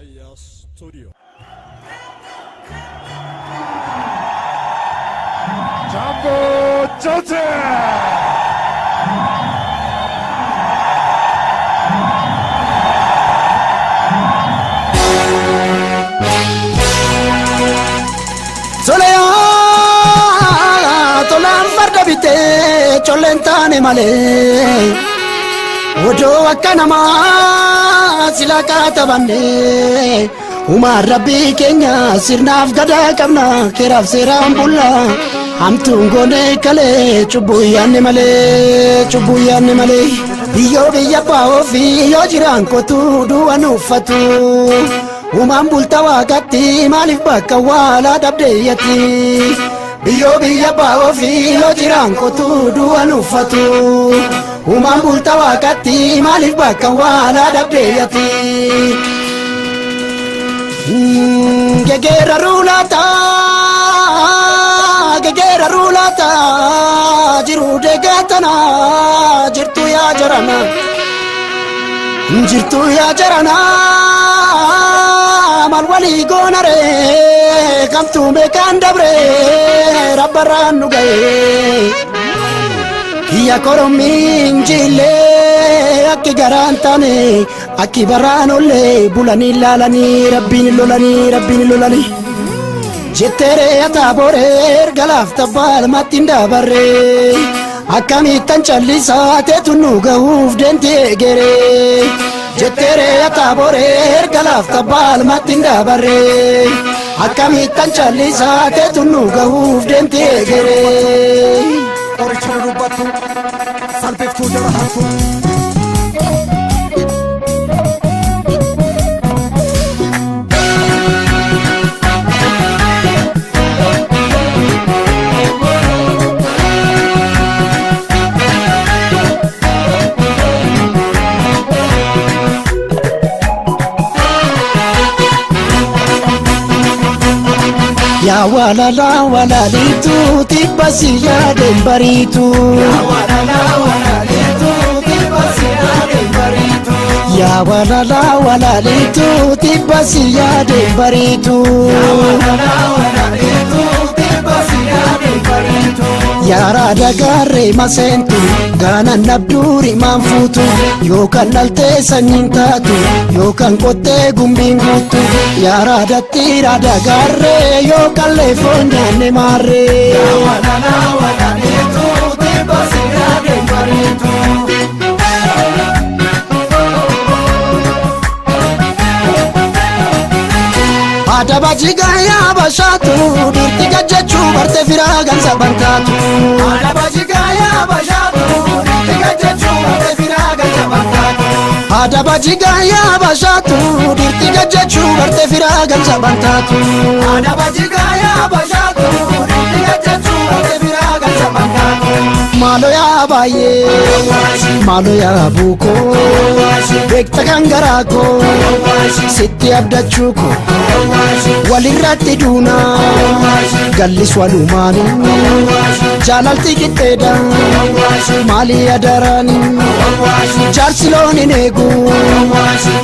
Aya Studio. Jambo Jote! Toleyaa tolaan farda bitee colleen taane malee odoo akka namaa sila kaatabanne Uumaan rabbii keenya sirnaaf gadaa qabna keeraaf seeraan bulla hamtuun goone kalee cubbuu yaanne malee cubbuu yaanne malee biyyoo biyya baa'oo fi yoo jiraan kotu du'a nuuffatu. Uumaan bulta waaqatti maaliif bakka waalaa dhabdeeyyatti biyyoo biyya baa'oo fi yoo jiraan kotu du'a nuuffatu. Uumaan bulta waaqatti maaliif bakka waalaa dhabdeeyyatti. Gegeera ruulaata gegeera ruulaata jiruu deegatana jirtu yaa jarana jirtu yaa jarana maal walii goonare kamtuu beekaan dabre rabbarraan nu ga'e. Kiyya korommiin jillee akki garaan taane akki baraan ollee bulanii laalanii rabbiin lolanii rabbiin lolanii. Jetteeree ataaboree erga laafta baalmatti hin dabarree akkamittan callisaa teetu nu gahuuf deemti egeree. Jetteeree ataaboree erga laafta baalmatti hin dabarree akkamittan callisaa teetu nu gahuuf deemti egeree. Qoricha nu dubbattu, salphiftuu jala hattu. Yaa walala walalitu tibba si yaadeen bariitu. Yaa walala walalitu tibba si yaadeen bariitu. Yaaraa dagaarree maseentu gaanan nabduuri maan fuutu yookaan dhaltee sanyiin taatu yookaan qottee gumbiin guutu yaaraa dattiira dagaarree yookaan leefoon nyaanne maarree. Adaba jigaa bashaatu dhiirti gajjachuu barte firaa gansa bantaatu. Adaba jigaa bashaatu dhiirti gajjachuu barte firaa gansa bantaatu. Adaba jigaa bashaatu dhiirti gajjachuu barte firaa gansa bantaatu. Adaba jigaa bashaatu dhiirti gajjachuu barte firaa gansa bantaatu. Maalo yaa baay'ee maalo yaa buukoo beekta kan garaa koo sitti abdachuu koo walirratti duuna gallis walumaani jaalalti qixxeedha maalii adaraani jaarsi loon hin eegu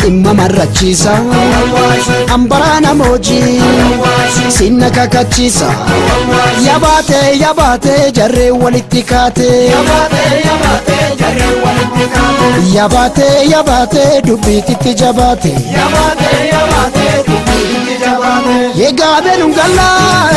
dhimma marrachiisa hambaraa namoojii sinna kakachiisa yabaate yabaate jarree walitti kaate yabaate yabaate dubbiititti jabaate. Egaa beenungalla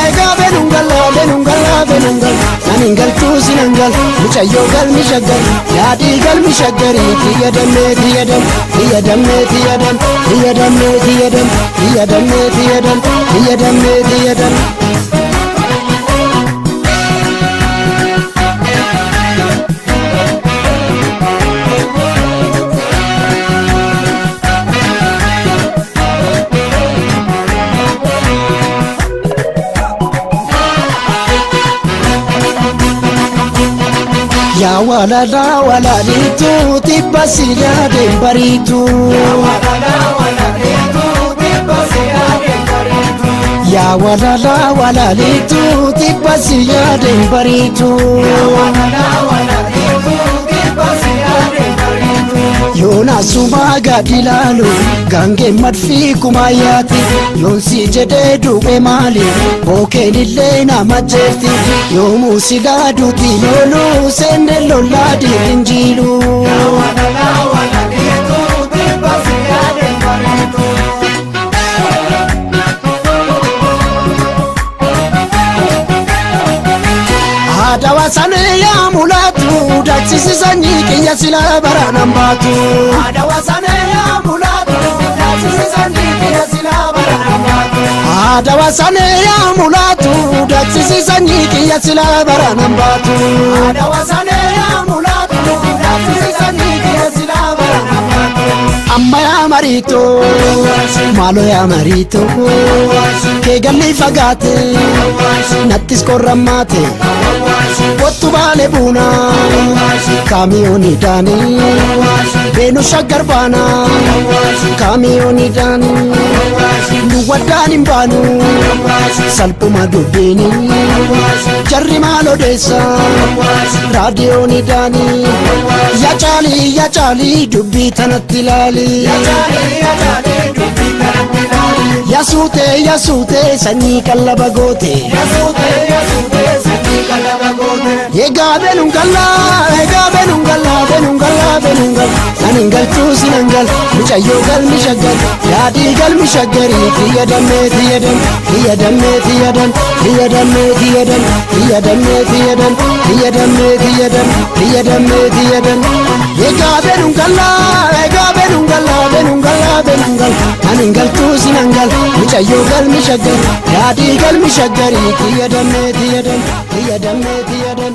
egaa beenungalla beenungalla beenungalla nani galtuu sinangal mucayyoo galmi shaggar yaadii galmi shaggarii xiyya dammee xiyya dam xiyya dammee xiyya dam xiyya dammee xiyya dam xiyya dammee xiyya dam xiyya dammee xiyya dam. Yaa walala walalitu tibba si yaadeen bariitu. Yaa walala walalitu tibba si yaadeen bariitu. Yoona sumaa gadi ilaalu gaangeen madfii kumaayyaati. Yoonsi jedhee du'e maali bookeen illee nama jeefti. Yoomuu silaa duuti loolu seenne lollaa diirin jiilu. Haadha sanee yaa mulaatu daaksisi sanyii qiyya silaa baraanan baatu. Haadha sanee yaa mulaatu daaksisi sanyii qiyya silaa baraanan baatu. Haadha sanee yaa mulaatu daaksisi sanyii qiyya silaa baraanan baatu. Haadha sanee yaa mulaatu daaksisi sanyii qiyya silaa baraanan baatu. Amma yaa mariitoo maaloo yaa mariitoo kee galli fagaate nattis qorrammaate. Kottu baale buuna kaamiyooni daanii beenu shaggar baana kaamiyooni daanii nu waddaan hin baanu salphuma dubbiini jarri maal odeessa raadiyooni daanii yaa caalii yaa caalii dubbii tanatti ilaali. Yaa suutee yaa suutee sanyii qallaba goote. Egaa beenuun gallaa egaa beenuun gallaa beenuun gallaa beenuun gallaa nanin galchuu sinan gal mucayyoo galmi shaggar yaadii galmi shaggarii xiyya dammee xiyya dam xiyya dammee xiyya dam xiyya dammee xiyya dam xiyya dammee xiyya dam xiyya dammee xiyya dam xiyya dammee xiyya dam. Egaa beenuun gallaa egaa beenuun gallaa beenuun gallaa beenuun gallaa nanin galchuu sinan gal mucayyoo galmi shaggar yaadii galmi shaggarii xiyya dammee xiyya dam xiyya dammee xiyya dam.